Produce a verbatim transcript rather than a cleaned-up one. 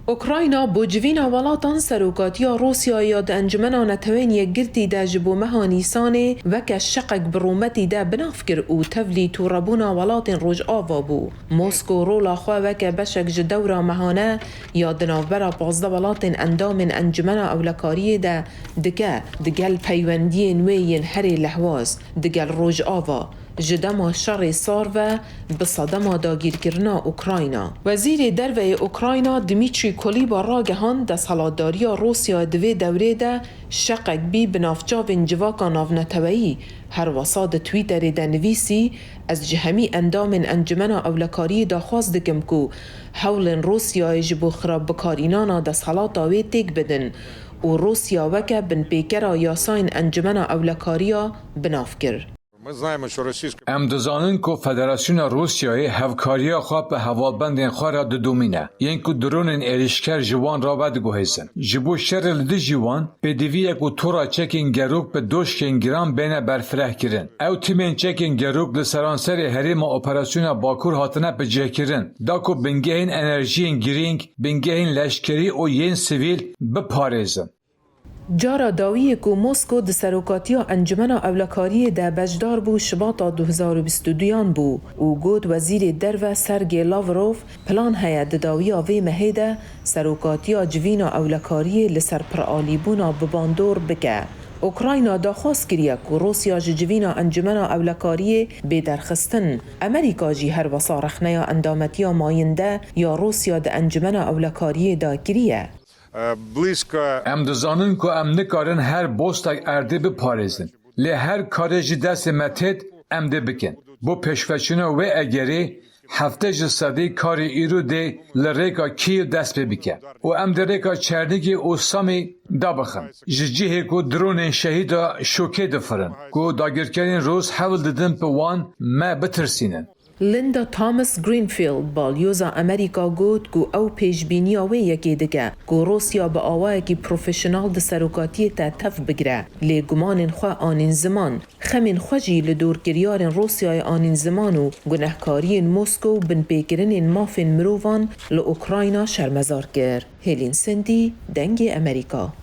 Ukrayna bo civîna welatan serokatiya Rûsyayê ya di Encûmena Neteweyên Yekgirtî de ji bo meha Nîsanê weke şeqek bi rûmetî de bi nav kir û tevlî tûrebûna welatên Rojava bû. Mosko rola xwe weke beşek ji dewra mehane ya di navbera pazdeh welatên endamên Encûmena Ewlekariyê de dike, digel peywendiyên wê yên herê lehwaz, digel Rojava, ji dema şerê sar ve bi sedema dagîrkirina Ukrayna. Wezîrê Derve yê Ukrayna Dmîtrî Kulîba ragihand, desthilatdariya Rûsyayê di vê dewrê de şeqek bî bi navçavên civaka navneteweyî. Her wesa di Twitterê de nivîsî, Ez ji hemî endamên Encûmena Ewlekariyê daxwaz dikim ku hewlên Rûsyayê ji bo xirabbikarînana desthilata wê têk bidin û Rûsya weke binpêkera yasayên Encûmena Ewlekariya bi nav kir. Em dizanin ku Federasyona Rûsyayê hevkariya xwe bi hevalbendên xwe re didomîne, yên ku dronên êrîşker ji wan re vediguhêzin. Ji bo şerê li dijî wan, pêdivî ye ku tora çekên gerok bi doşkên giran bêne berfirehkirin. Ew tîmên çekên gerok li seranserê herêma operasyona Bakur hatine bicihkirin, da ku bingehên enerjiyên girîng, bingehên leşkerî û yên sivîl biparêzin. Cara dawiyê ku Mosko di serokatiya Encumena Ewlekariyê de beşdar bû Şibata du hezar û bîst û duyan bû û got Wezîrê Derve Sergey Lavrov plan heye di dawiya vê mehê de serokatiya civîna ewlekariyê li ser piralîbûna bi bandor bike. Ukrayna daxwaz kiriye ku Rûsya ji civîna Encumena Ewlekariyê bê derxistin. Amerîka jî her wesa rexneya endametiya mayînde ya Rûsya di Encumena Ewlekariyê de kiriye. Em dizanin ku em nikarin her bostek erdê biparêzin, lê her karê ji destê me têt, em dê bikin. Bo pêşveçûna wê egerê, heftê ji sedî karê îro dê li rêka Kîev dest pê bike û em dê rêka Çernîgê û Samî dabixin. Ji cihê ku dronên şehîda şokê difirin, ku dagirkerên Rûs hewl didin bi wan me bitirsînin. Linda Thomas Greenfield, balyoza Amerîka got ku ew pêşbîniya wê yekê dike ku Rûsya bi awayekî profesyonel di serokatiyê te tev bigire, lê gumanên xwe anîn ziman, xemên xwe jî li dor kiryarên Rûsyayê anîn ziman û gunehkariyên Moskow û binpêkirinên mafên mirovan li Ukrayna şermezar kir. Hêlîn Sendî, Dengê Amerîka.